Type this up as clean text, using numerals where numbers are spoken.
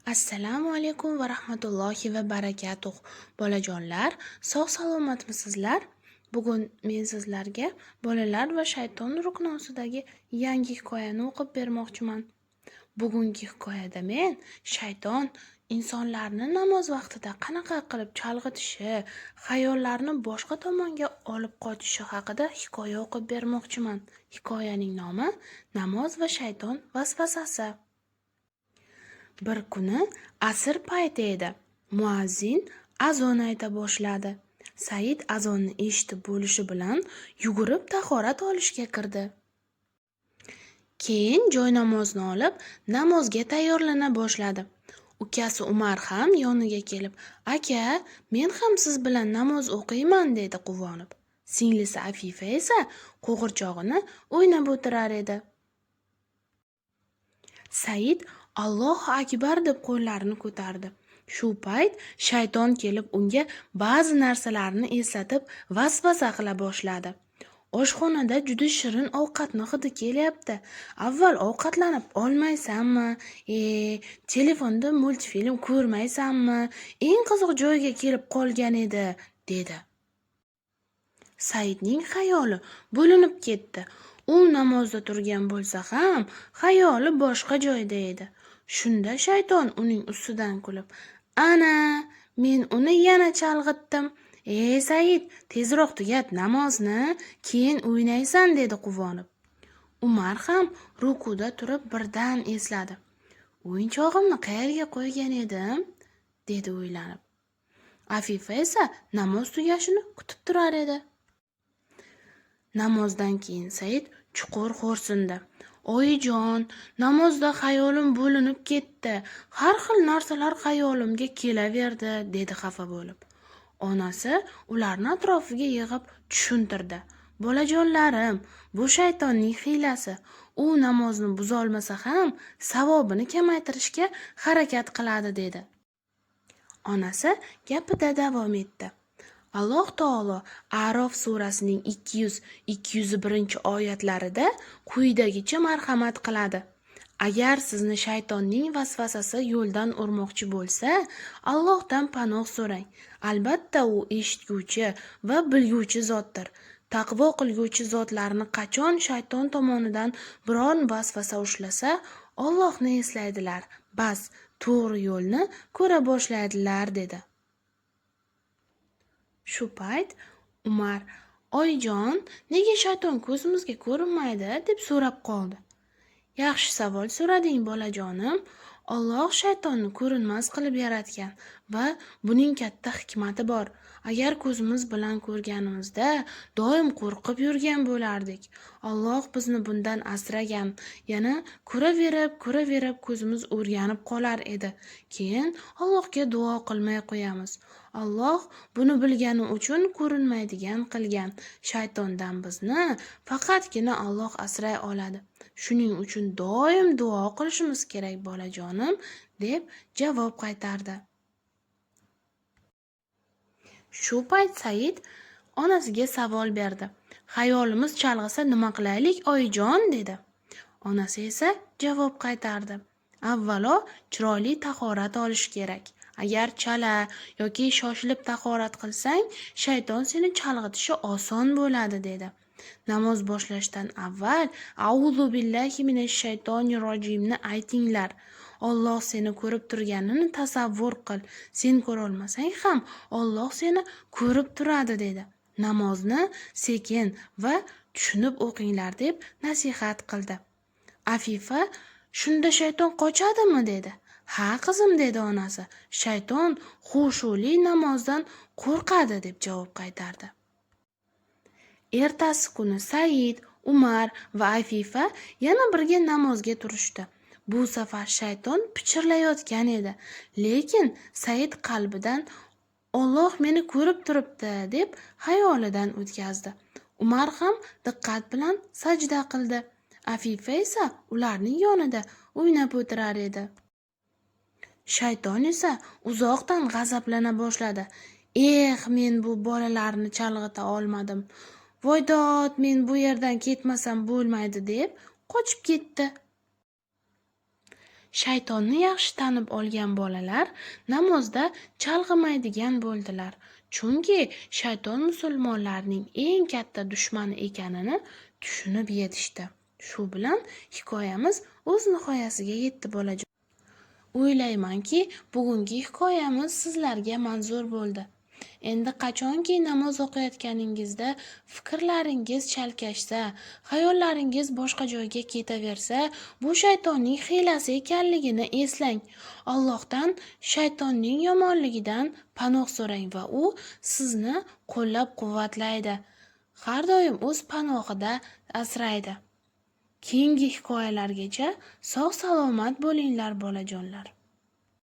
Assalomu alaykum va rahmatullohi va barakatuh. Bolajonlar, sog' salomatmisizlar? Bugun men sizlarga Bolalar va shayton ruknosidagi yangi hikoyani o'qib bermoqchiman. Bugungi hikoyada men shayton insonlarni namoz vaqtida qanaqa qilib chalg'itishi, xayollarni boshqa tomonga olib qochishi haqida hikoya o'qib bermoqchiman. Hikoyaning nomi Namoz va shayton vasvasasi. Bir kuni asr payti edi. Muazzin azon ayta boshladi. Said azonni eshitib bo'lishi bilan yugurib tahorat olishga kirdi. Keyin joynamozni olib, namozga tayyorlana boshladi. Ukasi Umar ham yoniga kelib, "Aka, men ham siz bilan namoz o'qiyman", dedi quvonib. Singlisi Afifa esa qo'g'irchog'ini o'ynab o'tirar edi. Said Allohu akbar deb qo'llarini ko'tardi. Shu payt shayton kelib unga ba'zi narsalarni eslatib vasvasa qila boshladi. Oshxonada juda shirin ovqatni hidi kelyapti. Avval ovqatlanib olmaysanmi? Telefonda multfilm ko'rmaysanmi? Eng qiziq joyga kelib qolgan edi, dedi. Saidning xayoli bo'linib ketdi. U namozda turgan bo'lsa ham, xayoli boshqa joyda edi. Shunda shayton uning ustidan kulib, "Ana, men uni yana chalg'itdim. Ey Said, tezroq tugat namozni, keyin o'ynaysan", dedi quvonib. Umar ham rukuda turib birdan esladi. "O'yinchog'imni qayerga qo'ygan edim?" dedi o'ylanib. Afifa esa namoz tugashini kutib turar edi. Namozdan keyin Said chuqur xo'rsindi. "Oyijon, namozda xayolim bo'linib ketdi. Har xil narsalar xayolimga kelaverdi", dedi xafa bo'lib. Onasi ularni atrofiga yig'ib tushuntirdi. "Bolajonlarim, bu shaytonning hiylasi. U namozni buzolmasa ham savobini kamaytirishga harakat qiladi", dedi. Onasi gapida davom etdi. Alloh taolo A'rof surasining 200-201-oyatlarida quyidagicha marhamat qiladi. Agar sizni shaytonning vasvasasi yo'ldan urmoqchi bo'lsa, Allohdan panoh so'rang. Albatta u eshitguvchi va bilguvchi zotdir. Taqvo qilguvchi zotlarni qachon shayton tomonidan biron vasvasa ushlasa, Allohni eslaydilar. Bas, to'g'ri yo'lni ko'ra boshlaydilar, dedi. Shu payt Umar, "Oyijon, nega shayton ko'zimizga ko'rinmaydi?" deb so'rab qoldi. "Yaxshi savol so'rading, bolajonim. Alloh shaytonni ko'rinmas qilib yaratgan va buning katta hikmati bor. Agar ko'zimiz bilan ko'rganimizda doim qo'rqib yurgan bo'lardik. Alloh bizni bundan asragan. Yana ko'raverib, ko'raverib ko'zimiz o'rganib qolar edi. Keyin Allohga duo qilmay qo'yamiz. Alloh buni bilgani uchun ko'rinmaydigan qilgan. Shaytondan bizni faqatgina Alloh asray oladi. Shuning uchun doim duo qilishimiz kerak, bolajonim", deb javob qaytardi. Shu payt Said onasiga savol berdi. "Xayolimiz chalg'isa nima qilaylik, oyijon?" dedi. Onasi esa javob qaytardi. "Avvalo chiroyli tahorat olish kerak. Agar chala yoki shoshilib tahorat qilsang, shayton seni chalg'itishi oson bo'ladi", dedi. Namoz boshlashdan avval A'uzu billahi minash shaytonir rojimni aytinglar. Alloh seni ko'rib turganini tasavvur qil. Sen ko'rolmasang ham Alloh seni ko'rib turadi, dedi. Namozni sekin va tushunib o'qinglar, deb nasihat qildi. Afifa, "Shunda shayton qochadimi?" dedi. "Ha, qizim", dedi onasi. "Shayton xushuli namozdan qo'rqadi", deb javob qaytardi. Ertasi kuni Said, Umar va Afifa yana birga namozga turishdi. Bu safar shayton pichirlayotgan edi, lekin Said qalbidan Alloh meni ko'rib turibdi deb xayolidan o'tkazdi. Umar ham diqqat bilan sajda qildi. Afifa esa ularning yonida o'ynab o'tirar edi. Shayton esa uzoqdan g'azablana boshladi. "Eh, men bu bolalarni chalg'ita olmadim. Voydod, men bu yerdan ketmasam bo'lmaydi", deb qochib ketdi. Shaytonni yaxshi tanib olgan bolalar namozda chalg'imaydigan bo'ldilar. Chunki shayton musulmonlarning eng katta dushmani ekanini tushunib yetishdi. Shu bilan hikoyamiz o'z nihoyasiga yetdi, bolajon. O'ylaymanki, bugungi hikoyamiz sizlarga manzur bo'ldi. Endi qachonki namoz o'qiyotganingizda fikrlaringiz chalkashsa, xayollaringiz boshqa joyga ketaversa, bu shaytonning hiylasi ekanligini eslang. Allohdan shaytonning yomonligidan panoh so'rang va u sizni qo'llab-quvvatlaydi. Har doim o'z panohida asraydi. Keyingi hikoyalargacha sog'-salomat bo'linglar, bolajonlar.